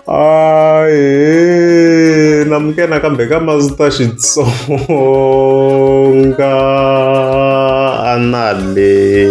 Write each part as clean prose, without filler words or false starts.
Ahee namukela nakambe ka Master Xitsonga Analyst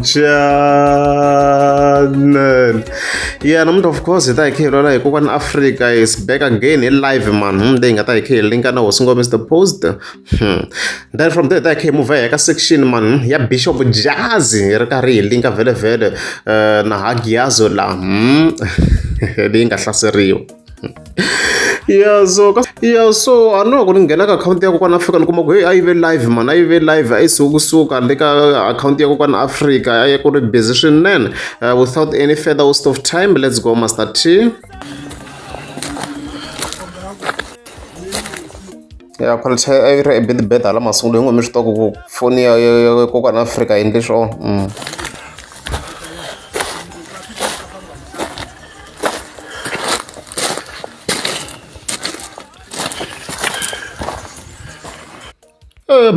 Channel. Yeah, namuntlha of course hi ta hi kha hi lwela hi kokwana Africa is back again hi live man leyi nga ta hi kha hi linka na hosi Ngome Mr Post. Then from there hi ta hi kha hi muvha hi ya ka section man ya Bishop Jazz hi ri karhi hi linka vhele na Hagiazo la leyi nga hlaseriwa. Ya so ka ya so a no ku ni nghena ka akhawunti ya kokwana Afrika ni kuma ku hey a yi ve live man a yi ve live a yi suki kusuka le ka akhawunti ya kokwana Afrika a yi ku ri busy swinene without any further waste of time let's go Master T. Ya quality a yi ri a bit better hala masungulo hi ngo mi swi tiva ku foni ya ya kokwana Afrika yi endle swona.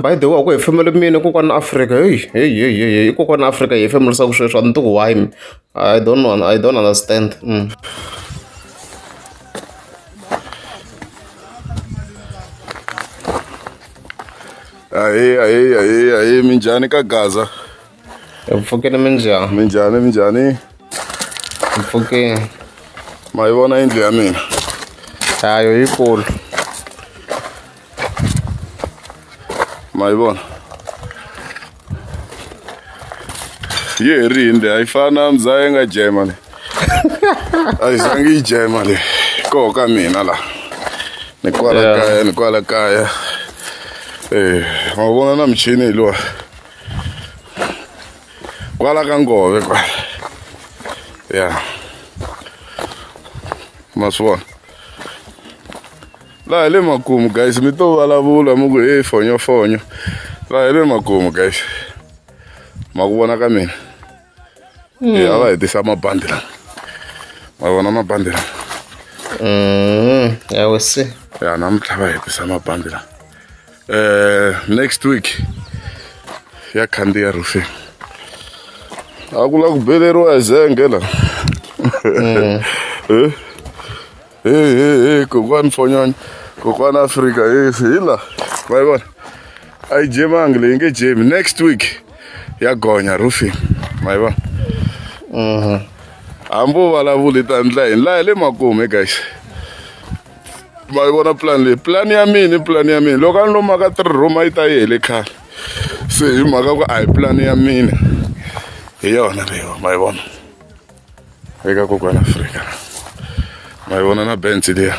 By the way a ku hefemuli mina kokwana Afrika heyi heyi heyi heyi i kokwana Afrika yi hefemurisaka sweswo a ni tivi ku why I don't know I don't understand. Ahee ahee ahee ahee minjhani ka Gaza? Hi pfukile minjhani? Minjhani minjhani? Hi pfukile. Ma yi vona yindlu ya mina? Hayo yikulu. Ma yi vona? Yi herile leyi a yi fani na mzaya yi nga jema leyi. A yi zangi yi jema leyi. Koho ka mina la. Ni kwala kaya ni kwala kaya. Eh, ma vona na michini hi luwa. Kwala ka ngove kwala. Ya. Ma swi vona? Laha hi le makumu guys mi to vulavula mi ku hey fonyofonyo. Laha hi le makumu guys. Ma ku vona ka mina. Eh a va hetisa mabandi lama. Ma vona mabandi lama. Ya we see. Ya namuntlha va hetisa mabandi lama. Next week ya khandziya roofing. A ku la ku beleriwa hi zenge la. Eh. Hey hey hey kokwani fonyonyo kokwani Afrika hey hi la va yi vona a yi jemangi leyi nge jemi next week ya gonya roofing ma yi vona hambi wo vulavula i ta endla yini laha hi le makumu he guys ma yi vona plan leyi plan ya mina i plan ya mina loko a ni lo maka three room a yi ta yi hele khale se hi mhaka ku a hi plan ya mina hi yona leyiwa ma yi vona eka kokwana Afrika ma yi vona na bench liya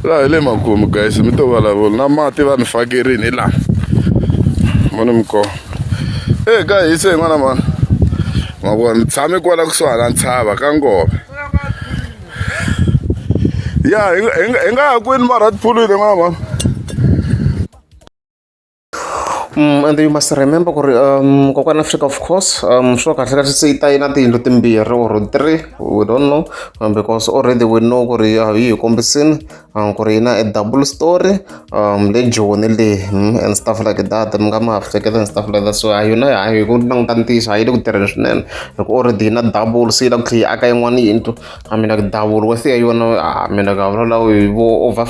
laha hi le makumu guys mi to vulavula na mati va ni fakerini hi laha vona mi kona e ka hise hi n'wana mani ma vona ni tshame kwala kusuhana na ntshava ka ngove ya hi nga ya kwini mara tiphulwini n'wana mani. And you must remember ku ri kokwana Africa of course swo kahle kahle se yi ta yi na tiyindlu timbirhi or three we don't know because already we know ku ri yi hi kombisini ku ri yi na a double story le Joni le and stuff like that mi nga ma ha hleketa and stuff like that so a yona hayi hi ku languta ntiyiso a yi le ku tirheni swinene hi ku already yi na double se yi lava ku tlhela yi aka yin'wana yindlu I mean like double worth ya yona I mean like a vulavula hi vo over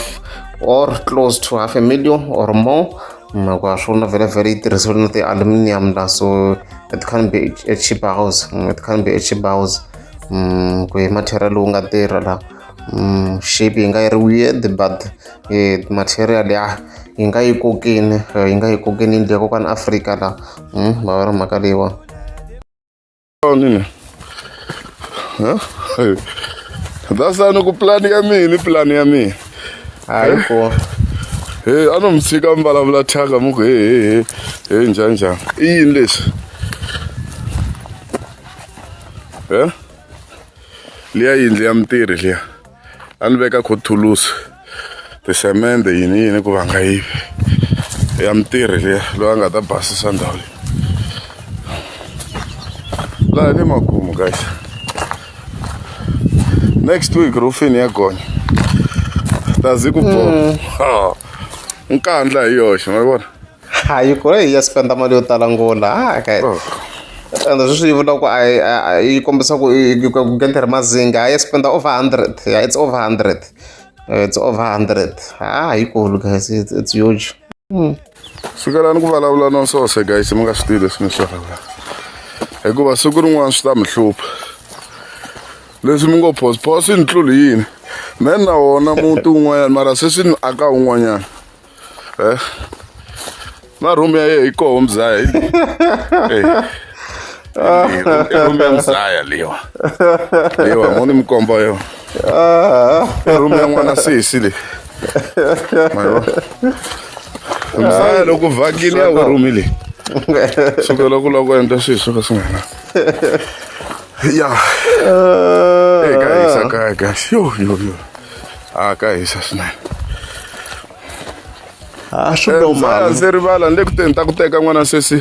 or close to half a million or more hikuva swona vhele vhele yi tirhisiwile na ti-aluminium la so it can be a cheap house it can be a cheap house ku hi material lowu nga tirha la shape yi nga yi ri weird but material ya yi nga yi kokini yi nga yi kokini yindlu ya kokwana Afrika la ma vona mhaka leyiwani. Nini that's why ni ku plan ya mina i plan ya mina hayi ko he a no mi tshika mi vulavula thyaka mi ku he he he he njhani njhani i yini leswi he liya yindlu ya mutirhi liya a ni veka kho thulusi tisemende yini yini ku va nga yivi ya mutirhi liya loyi a nga ta basisa ndhawu leyi laha le makumu guys next week roofing ya gonya tazi ku boha nkandla hi yoxe ma vona hayi ku hi ya spenda mali yo tala ngopfu laha kaya. Ende sweswi yi vula ku a yi kombisa ku ku ri mazinga a yi spenda over 100. Yeah, it's over 100. It's over 100. Ah, yikulu guys, it's huge. Sukelani ku vulavula nonsense guys, mi nga swi tivi leswi mi swi vulavulaka, hikuva siku rin'wana swi ta mi hlupha. Leswi mi ngo phoso phoso ni tluli yini, me na wona muti wun'wanyana, mara sweswi ni aka wun'wanyana na room ya yehe yi koho mzaya hi leyi. I room ya mzaya leyiwa, leyiwa mo ni mi komba yona. I room ya n'wana sesi leyi, ma yi vona? Mzaya loko vhakile ya we room leyi, sukela ku lava ku endla swilo swo ka swi nga na ya ka hisa kaya guys, yo yo yo, a ka hisa swinene. A swi normal. Ndzi rivala ni le ku teni ta ku teka n'wana sesi,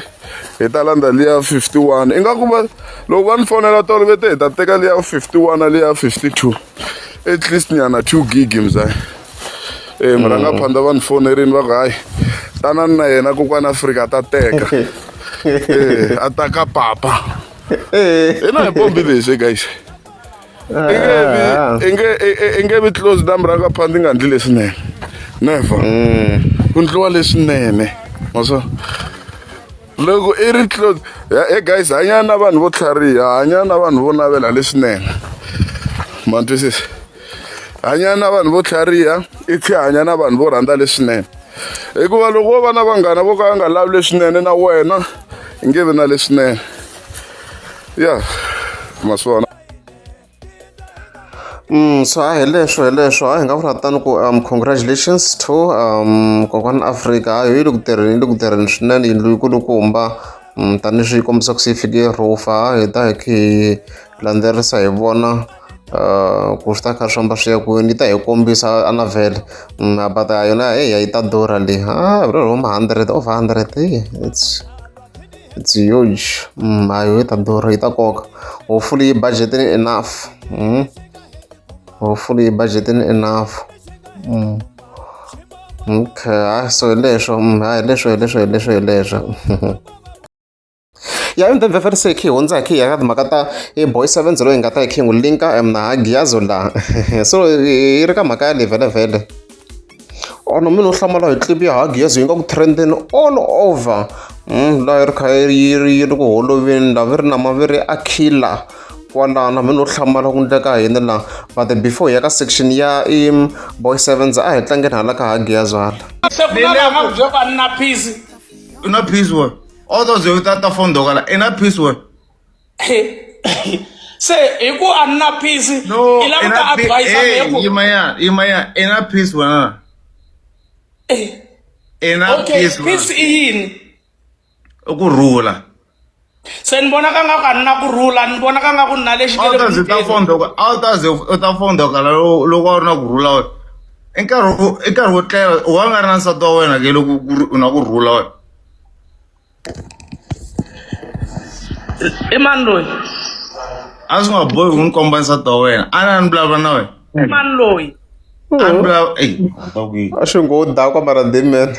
hi ta landza liya 51. Ingaku va loko va ni fonela tolo ve te hi ta teka liya 51 na liya 52, at least nyana 2 gig. Mzaya e murangaphandla va ni fonerini va ku hayi, tanani na yena kokwana Afrika ta teka e a ta ka papa hina hi pombi leswi guys. I nge vi close na murangaphandla i nga ndli leswinene, never. Ku ndliwa leswinene ma swo loko i ri close. He guys, hanya na vanhu vo tlhariha, hanya na vanhu vo navela leswinene, ma ni twisisa? Hanya na vanhu vo tlhariha, i tlhe hanya na vanhu vo rhandza leswinene, hikuva loko wo va na vanghana vo ka va nga lavi leswinene, na wena i nge vi na leswinene ya ma swi vona. So a hi leswo, hi leswo a hi nga vula tano ku congratulations to kokwana Afrika. Yi le ku tirheni, yi le ku tirheni swinene yindlu yi kulukumba. Tanihileswi yi kombisa ku se yi fike roof, hi ta hi kha hi landzelerisa hi vona ku swi ta kha swi famba swi ya kwini, yi ta hi kombisa ana vhele. But yona heyi yi ta durha leyi, a ri huma 100, over 100, it's huge. Hayi, yi ta durha, yi ta koka. Hopefully yi budget enough. Hopefully yi budget enough. Okay, hayi, so hi leswo, hayi, hi leswo, hi leswo, hi leswo, hi leswo ya. And then vhele se hi kha hi hundza hi kha hi ya ka timhaka ta i Boy Sevens loyi hi nga ta hi kha hi n'wi linka na Giyazo laha. So yi ri ka mhaka ya le vhele vhele ono mina u hlamala hi clip ya ha Giyazo yi nga ku trendeni all over. Laha yi ri kha yi ri ku holoveni, laha vi ri nama vi ri akhila kwalano, mina u hlamala ku ndleka yini laha. But before hi ya ka section ya i Boy Sevens, a hi tlangeni hala ka ha Giyazo hala. Se ku na lava nga ku byela ku a ni na peace. U na peace wena? A wu ta ze u ta ta fondoka la, i na peace wena? Se hi ku a ni na peace, No. I lava I ku na ta advise eh, me ku yima ya, yima ya, i na peace wena? I na okay peace wena? Peace i yini? I ku rhula. Se ni vona ka nga ku a ni na ku rhula, ni vona ka nga ku ni na lexi A wu ta ze u ta fondoka, a wu ta ze u ta fondoka la loko a wu ri na ku rhula wena. I nkarhi wo tlela wa nga ri na nsati wa wena ke, loko ku ri u na ku rhula wena? I mani loyi? A swi nga bohi ku ni komba nsati wa wena, a na ni vulavula na wena. I mani loyi? A ni vulavula ey ta ku yini? A swi ngo dakwa mara dimen.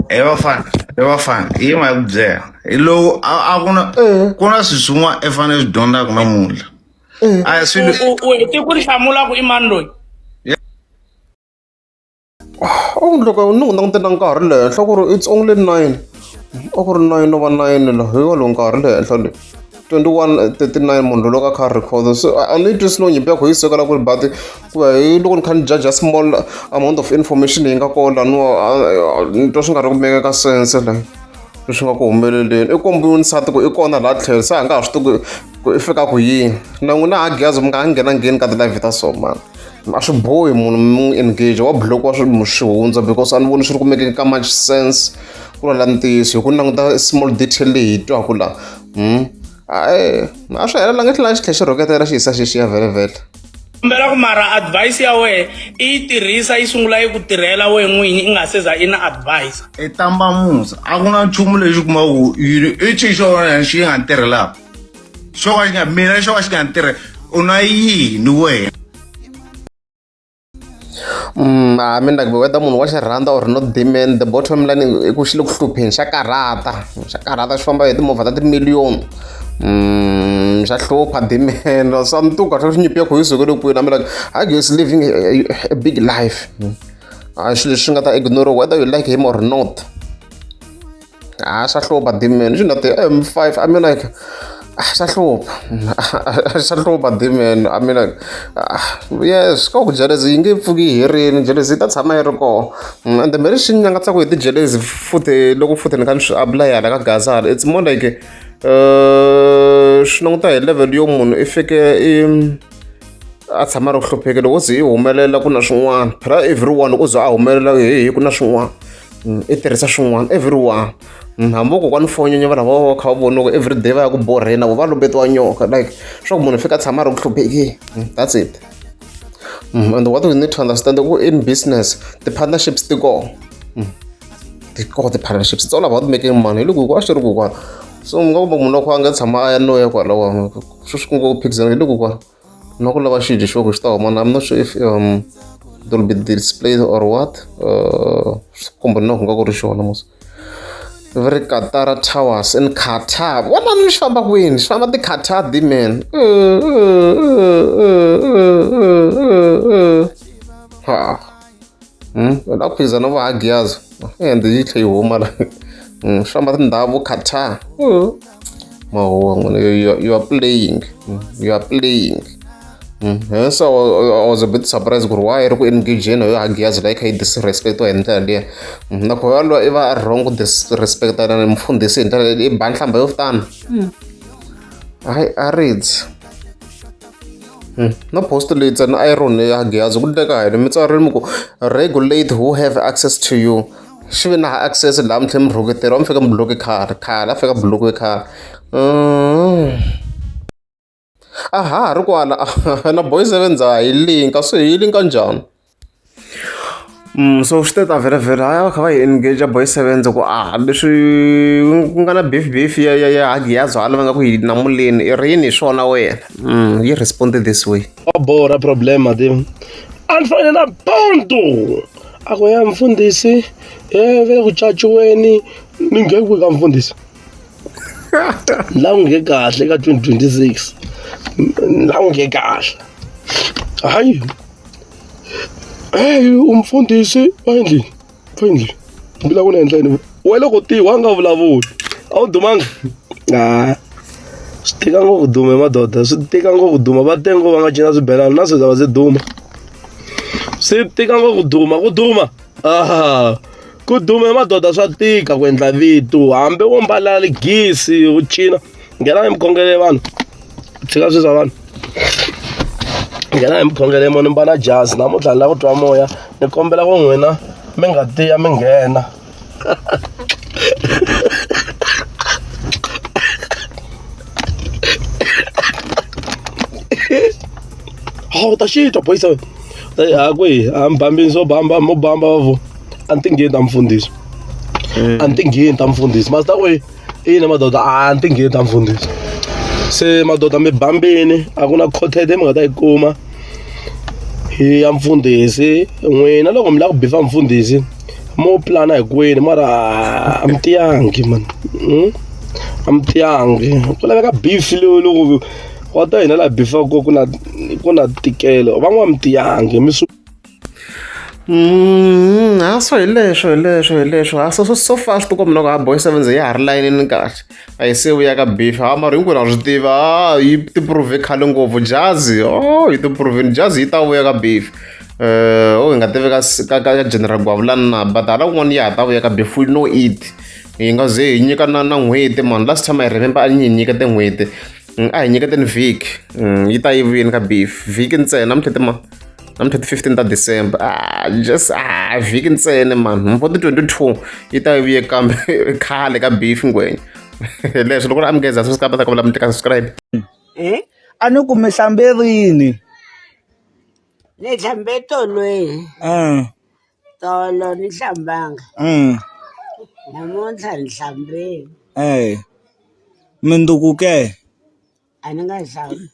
He vafana, he vafana, hi yima hi ku byela hi lowu a ku na ku na swilo swin'wana i fanele swi dyondzaka namuntlha, a hi swilo. U hete ku ni hlamula ku i mani loyi? Oh, loko ni n'wi langute na nkarhi le henhla ku ri it's only 9, a ku ri 9 no va 9 la hi wolowo nkarhi le henhla le 21:39, munhu loko a kha a record. So a ni twisisi no nyimpi ya ku yi sukela kwihi, but ku ya hi loko ni kha ni judge small amount of information leyi nga kona laniwa, ni twa swi nga ri ku make ka sense la leswi nga ku humeleleni. I kombiwe nsati ku i kona laha tlhelo, se a nga ha swi tivi ku i fika ku yini na n'wina. Ha Giyazo, mi nga ha nghena ngheni ka ti-live ta so mani, a swi bohi munhu mi n'wi engage wa block wa swi swi hundza, because a ni voni swi ri ku make ka much sense ku lwela ntiyiso hi ku languta small detail leyi hi twaku laha. A a swi helelanga, tlhela xi tlhela xi rhuketela xi hisa xixiya vhele vhele. Kombela ku mara advice ya wehe i yi tirhisa, yi sungula yi ku tirhela wehe n'winyi, i nga se za i na advice. I tamba musa, a ku na nchumu lexi kumaka ku yini i xi xona xi nga ni tirhelaka, xo ka xi nga mina, xo ka xi nga ni tirhela. U na yini wena? I mean, like, whether munhu wa xi rhandza or not demand, the bottom line i ku xi le ku hlupheni, xa karhata, xa karhata, xi famba hi timovha ta timiliyoni. Xa hlupha dimeno swa ntuka swa nyimpi ya ku yi sukele kwini. I mean like I guess living a big life. A swilo leswi nga ta ignore whether you like him or not. A swa hlupha dimeno swi na ti-M5. I mean like swa hlupha, swa hlupha dimeno. I mean like yes, ka ku jealousy yi nge pfuki yi herini, jealousy yi ta tshama yi ri kona. Ende me lexi nyangatsaka hi ti-jealousy futhi loko futhi ni kha ni swi apply hala ka Gaza, it's more like swi languta hi level yo munhu i fike i a tshama a ri ku hlupheki. Loko ze i humelela ku na swin'wana, phela everyone loko o ze a humelela hi ku na swin'wana i tirhisa swin'wana everyone. Hambi kokwani fonyonyo va lava va kha va vona ku everyday va ya ku borheni na vo va lumbetiwa nyoka, like swa ku munhu fika a tshama a ri ku hluphekeni, that's it. And what we need to understand ku in business ti-partnerships ti kona, ti kona ti-partnerships. It's all about making money. Hi loko ku a swi ri kokwana, so mi nga kuma munhu loko a nga tshama a ya no ya kwalaho sweswi ku ngo phikizana hi le kokwana na ku lava xidyo xo ku xi ta huma. I'm not sure if it will be displayed or what, kumbe na ku nga ku ri xona mos va ri Katara Towers in Qatar. Vonani xi famba kwini, xi famba ti-Qatar diman ha la ku phikizana va hagiyazo ende yi tlhe yi huma la swi famba tindhawu Qatar mahuwa n'wina. You are playing, you are playing. Hence I was a bit surprised ku ri why ri ku engageni yo hagiyazi la yi kha yi disrespectiwa hi ndlela liya. Nakona yaloye i va a ri wrong ku disrespecta na mufundhisi hi ndlela leyi, i ba nhlamba yo tano. Hayi a ridzi no post leyi ntsena irony ya Giyazi ku ndleka yini mi tsarini mi ku regulate who have access to you, xi ve na access laha mi tlhela mi rhuketeriwa, mi fika mi block khale khale a fika block khale. A ha ha ri kwala na boy seven ndza hi linka so hi linka njhani? So swi te ta vhele vhele haya va kha va hi engage boy seven ku a leswi ku nga na beef beef ya ya ya hagiyazo hala va nga ku hi namuleni i ri yini hi swona wena. Yi responded this way. Wa borha problem matimu a ni fanele na ponto a ku ya mfundhisi e ve le ku caciweni ni nge kwi ka mfundhisi la nge kahle ka 2026 la nge kahle hayi hey umfundhisi va endlini va endlini mbila ku na endla yini we loko tiwa nga vulavuli a wu dumanga a swi tika ngopfu duma madoda, swi tika ngopfu duma. Va tele ngopfu va nga cina swibelani na sweswi a va se duma, swi tika ngopfu duma ku duma a ku duma madoda, swa tika ku endla vito hambi wo mbala ligisi u cina. Nghena hi mikhongelo vanhu, tshika swilo swa vanhu, nghena hi mikhongelo mo ni mbala jazi namuntlha ni lava ku twa moya, ni kombela ku n'wina mi nga tiya mi nghena. Hawu ta xi twa boyisa ha kwihi a mi bambini swo bamba mo bamba va vo a ni ti ngheni ta mfundhisi, a ni ti ngheni ta mfundhisi masi ta kwihi ina madoda a ni ti ngheni ta mfundhisi. Se madoda mi bambini a ku na content mi nga ta yi kuma hi ya mfundhisi. N'wina loko mi lava ku bifa mfundhisi mo pulana hi kwini mara a mi tiyangi man, a mi tiyangi ku laveka beef leyi loko wa ta hina laha bifaka ku na ntikelo van'wana mi tiyangi mi swi. Ha so hi leswo hi leswo hi leswo ha so so so far swi tikomba loko ha boy seven ya ha ri layinini kahle a yi se vuya ka beef ha mara hinkwenu ha swi tiva ha yi ti prove khale ngopfu jazi oh yi ti provini jazi yi ta vuya ka beef oh hi nga tivi ka ka ka general Gwavulani na but hala kun'wana ya ha ta vuya ka beef, we know it. Hi nga ze hi nyika na na n'hweti man, last time I remember a ni yi nyikete n'hweti, a hi nyiketeni vhiki yi ta yi vuyeni ka beef vhiki ntsena namuntlha ti ma namuntlha ti 15 ta December, ah just ah vhiki ntsena man mpo ti 22 yi ta yi vuye kambe khale ka beef ngwenya leswi loko ri amukeza subscribe ta kombela mi tika subscribe. Eh? A ni ku mi hlamberini. Ni hlambe tolweni. Tolo ni hlambanga. Namuntlha ni hlambile. Eh. Mundzuku ke? A ni nga hlambi.